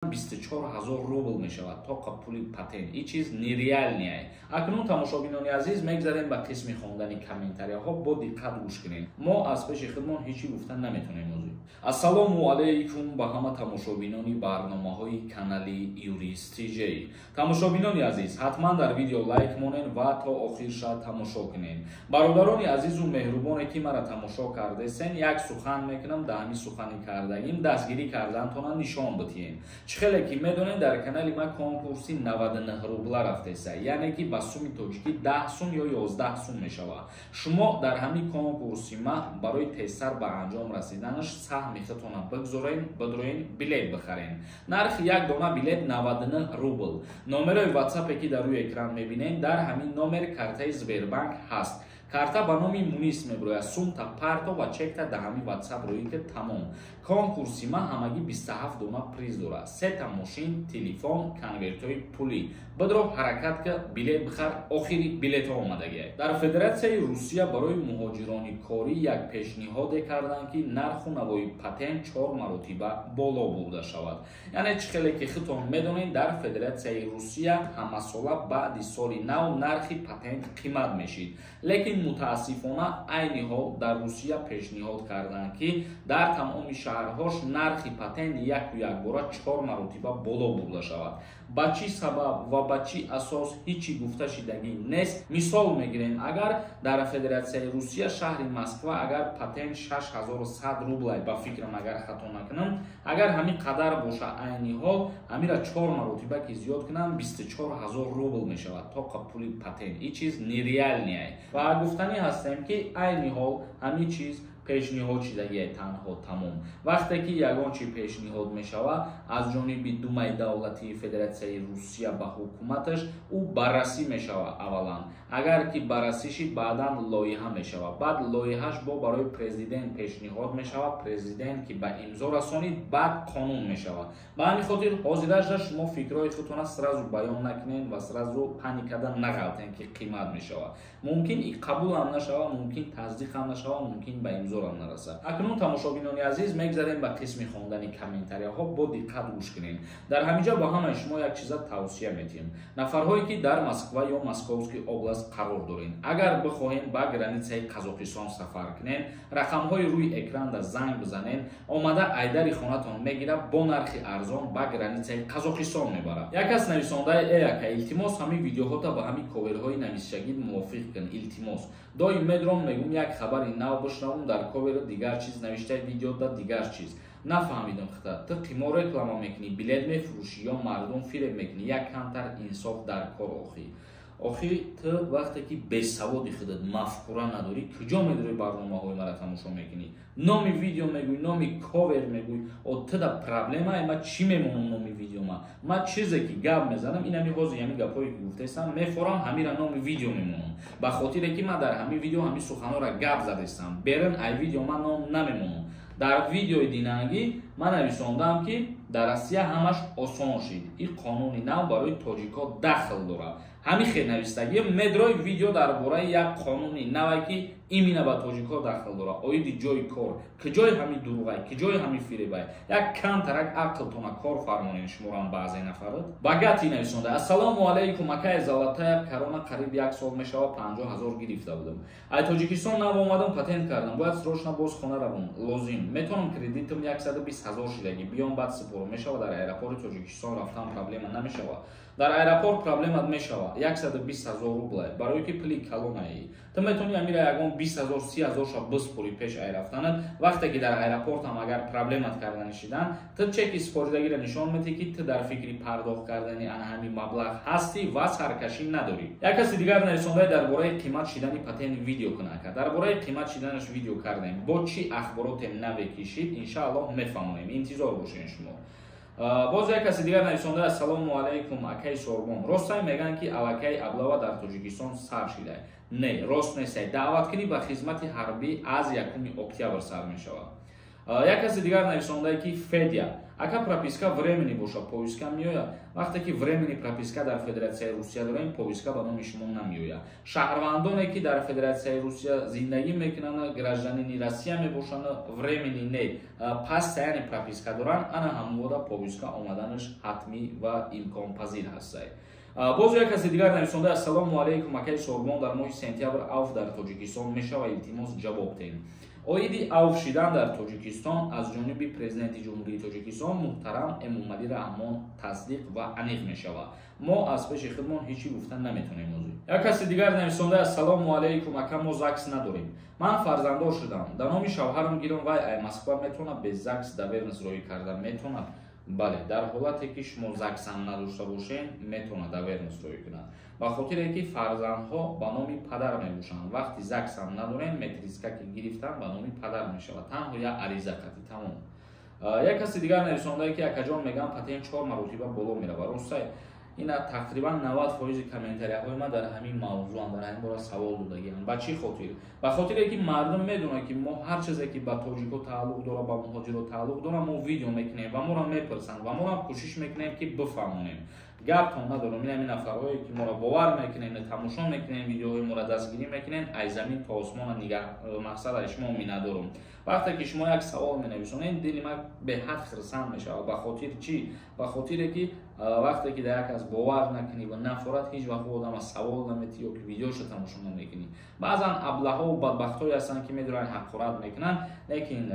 24 000 рубл мешавад тоқа пули патент. Ин чиз нереальный. Акнун, тамошобинони азиз, мегзарем ба қисми хондани комментарияҳо. Бо диққат гӯш кунем, мо аз пеши худмон ҳечи гуфта наметонем озӣ. Ассалому алайкум ба ҳама тамошобинони барномаҳои канали Юрист ТЖ. Тамошобинони азиз, ҳатман дар видео лайк монен ва то охирша тамошо кунен. Бародарони азизу меҳрубоне, ки мара тамошо кардесен, як сухан мекунам. Да ҳамин сухани кардагим дастгирӣ кардантона нишон битиҳем. Хеле ки медонед, дар канали ман конкурси 99 рубла рафтеса, яъне ки ба суми тоҷикӣ 10 сум ё 11 сум мешавад. Шумо дар ҳамин конкурси ман барои тезтар ба анҷом расиданаш саҳми худтона бигзорен, бидроен, билет бихарен. Нархи як дона билет 99 рубл. Номерои ватсапе, ки дар рӯи экран мебинед, дар ҳамин номер картаи Сбербанк ҳаст, карта ба номи Мунис мебирояд. Сумта парто ва чекта да ҳамин ватсап рӯи ки тамом. Конкурси ман ҳамагӣ 27 дона приз дорад: сета мошин, телефон, конвертҳои пулӣ. Бидро, ҳаракат ка, билет бихар, охири билетҳо омадагиай. Дар Федератсияи Русия барои муҳоҷирони корӣ як пешниҳоде карданд, ки нарху навои патент чор маротиба боло бурда шавад. Яъне чӣ хеле ки худтон медонед, дар Федератсияи Русия ҳамасола баъди соли нав нархи патент қимат мешид. Лекин мутаассифона, айни ҳол дар Русия пешниҳод карданд, ки дар тамоми шаҳрҳош нархи патент яку якбора чор маротиба боло бурда шавад. Ба чӣ сабаб ва ба чӣ асос, ҳичи гуфта шидагӣ нест. Мисол мегирем: агар дар Федератсияи Русия, шаҳри Москва, агар патент 6100 рублай, ба фикрам, агар хато накунам, агар ҳамин қадар боша, айни ҳол ҳамира чор маротиба ки зиёд кунам, 24 000 рубл мешавад тоқа пули патент. Ин чиз нереальный. Ва гуфтанӣ ҳастем, ки айни ҳол ҳамин чиз пешниҳод шидагие танҳо, тамом. Вақте ки ягон чи пешниҳод мешавад аз ҷониби Думаи давлатии Федератсияи Русия ба ҳукуматаш, ӯ баррасӣ мешавад аввалан. Агар ки баррасӣ шид, баъдан лоиҳа мешавад, баъд лоиҳаш бо барои президент пешниҳод мешавад. Президент ки ба имзо расонид, баъд қонун мешавад. Ба ҳамин хотир ҳозиражда шумо фикрҳои худтона сразу баён накунед ва сразу паникада нағалтен, ки қимат мешавад. Мумкин и қабулам нашавад, мумкин тасдиқам нашавад, мумкин ба имзорам нарасад. Акнун, тамошобинони азиз, мегзарем ба қисми хондани комментарияҳо. Бо диққат гӯш кунед. Дар ҳаминҷа ба ҳамаи шумо як чиза тавсия метиҳем. Нафарҳое, ки дар Москва ё Московский область қарор доред, агар бихоҳем ба границаи Қазоқистон сафар кунед, рақамҳои рӯи экранда занг бизанед, омада айдари хонатон мегирад, бо нархи арзон ба границаи Қазоқистон мебарад. Як кас нависондаи: «Э, ака, илтимос, ҳамин видеоҳота ба ҳамин коверҳои нависшагид мувофиқ кун, илтимос. Доим медром, мегум, як хабари нав бишнавум, дар ковери дигар чиз навиштаи, видеода дигар чиз, нафаҳмидам. Хита ту қимор реклама мекунӣ, билет мефурӯшӣ ё мардум фиреб мекунӣ? Як камтар инсоф дар кор. Охи ту вақте ки бесаводи худат, мафкура надорӣ, куҷо медорӣ барномаҳои мара тамошо мекунӣ? Номи видео мегӯй, номи ковер мегӯй, о туда проблема. Ма чӣ мемонам номи видеома? Ма чизе ки гап мезанам, инами ҳозир ҳами гапҳое ки гуфтаистам, мефорам, ҳамира номи видео мемонам, ба хотире ки ман дар ҳамин видео ҳамин суханҳоро гап задастам. Берун ай видео ман ном намемонам. Дар видеои динангӣ ман нависондам, ки дар Россия ҳамаш осон шид, ин қонуни нав барои тоҷикҳо дахл дорад. Ҳамин хел навистагӣ. Медрои видео дар бораи як қонуни наве, ки именно ба тоҷикҳо дахл дорад, оиди ҷои кор. Куҷои ҳамин дурӯғай, куҷои ҳамин фиребай? Як камтарак ақлтона кор фармонед шуморам баъзе нафарот. Багати нависонда: «Ассалому алайкум, акай Золотая Корона. Қариб як сол мешава, 50 000 гирифта будам. Ай Тоҷикистон нав омадам, патент кардам, бояд срочно боз хона равам, лозим. Метавонам кредитам 120 000 шидагӣ биём, баъд супорам, мешава? Дар аэропорти Тоҷикистон рафтан проблема намешава?» Дар аэропорт проблема мешава. 120 000 рублай, барое ки пули калонаи. Ту метавонӣ амира ягон 20 000, 30 000 ша биспорӣ пеш ай рафтанат. Вақте ки дар аэропортам агар проблемат кардани шидан, ту чеки супоридагиро нишон медиҳӣ, ки ту дар фикри пардохт кардани ана ҳамин маблағ ҳастӣ ва саркашӣ надорӣ. Як каси дигар нависондаи: «Дар бораи қимат шидани патент видео кун, ака». Дар бораи қимат шиданаш видео кардем. Бо чӣ ахбороте наве кишид, иншааллоҳ, мефаҳмонем, интизор бошед шумо. Боз як каси дигар нависонда: «Ассалому алайкум, акаи Сорбон. Ростай мегӯянд, ки аллакай облава дар Тоҷикистон сар шида?» Не, рост нестай. Даъваткунӣ ба хизмати ҳарбӣ аз 1 октябр сар мешавад. Як каси дигар нависондае, ки Федя, Ака, прописка временный боша, повестка меояд? Вақте ки временный прописка дар Федератсияи Русия дорем, повестка ба номи шумо намеояд. Шаҳрвандоне, ки дар Федератсияи Русия зиндагӣ мекунанд, гражданини Россия мебошанд, временный не, постоянный прописка доранд, ана ҳамвода повестка омаданаш ҳатмӣ ва имконпазир ҳастад. Боз як каси дигар нависонда: «Ассалому алайкум, акаи Сорбон, дар моҳи сентябр авф дар Тоҷикистон мешава? Илтимос, ҷавоб диҳем». Оиди авф шидан дар Тоҷикистон аз ҷониби Президенти Ҷумҳурии Тоҷикистон муҳтарам Эмомалӣ Раҳмон тасдиқ ва аниқ мешавад. Мо аз пеши худмон ҳечи гуфта наметонем озӣ. Як каси дигар нависонда: «Ассалому алайкум, ака, мо ЗАГС надорем. Ман фарзанддор шудам, дар номи шавҳарам гирам, вай ай Москва метавонад без ЗАГС доверенность роӣ карда метавонад?» Бале, дар ҳолате ки шумо ЗАГСам надошта бошед, метавонад доверенность роӣ кунад, ба хотире ки фарзандҳо ба номи падар мебошанд. Вақти ЗАГСам надорем, метрическа ки гирифтан, ба номи падар мешавад, танҳо як ариза қатӣ, тамом. Як каси дигар нависондае, ки акаҷон, мегӯям, патент чор маротиба боло меравад, ростай? Ина тақрибан 90% комментарияҳои ман дар ҳамин мавзӯам, дар ҳамин бора савол додагиам. Ба чӣ хотир? Ба хотире ки мардум медонад, ки мо ҳар чизе ки ба тоҷико тааллуқ дорад, ба муҳоҷиро тааллуқ дорад, мо видео мекунем ва моро мепурсанд ва моро кӯшиш мекунем, ки бифаҳмонем. Гаптон надорам, ин ҳамин нафарҳое ки моро бовар мекунем, тамошо мекунем, видеоҳои моро дастгирӣ мекунем, ай замин то осмона нигаҳ мақсад ай шумо миннатдорум. Вақте ки шумо як савол менависонед, дили ман беҳад хирсанд мешавад. Ба хотири чӣ? Ба хотире ки вақте ки дар як кас бовар накунӣ ва нафорат, ҳеҷ вақт одама савол наметӣ ё ки видеошо тамошо намекунӣ. Баъзан аблаҳову бадбахтҳое ҳастанд, ки медонанд, ҳақорат мекунанд, лекин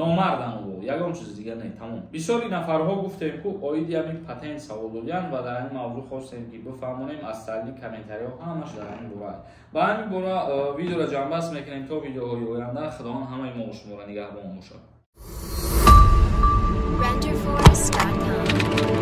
номардан, ягон чизи дигар не, тамом. Бисёри нафарҳо, гуфтем ку, оиди ҳамин патент савол додиянд ва дар ҳамин мавзӯъ хостем, ки бифаҳмонем. Аз таълими комментариҳо ҳамаш дар ҳамин бора. Ба ҳамин бора видеоро ҷамъбаст мекунем. То видеоҳои оянда Худованд ҳамаи мо шуморо нигаҳбон бошад. Renderforest.com.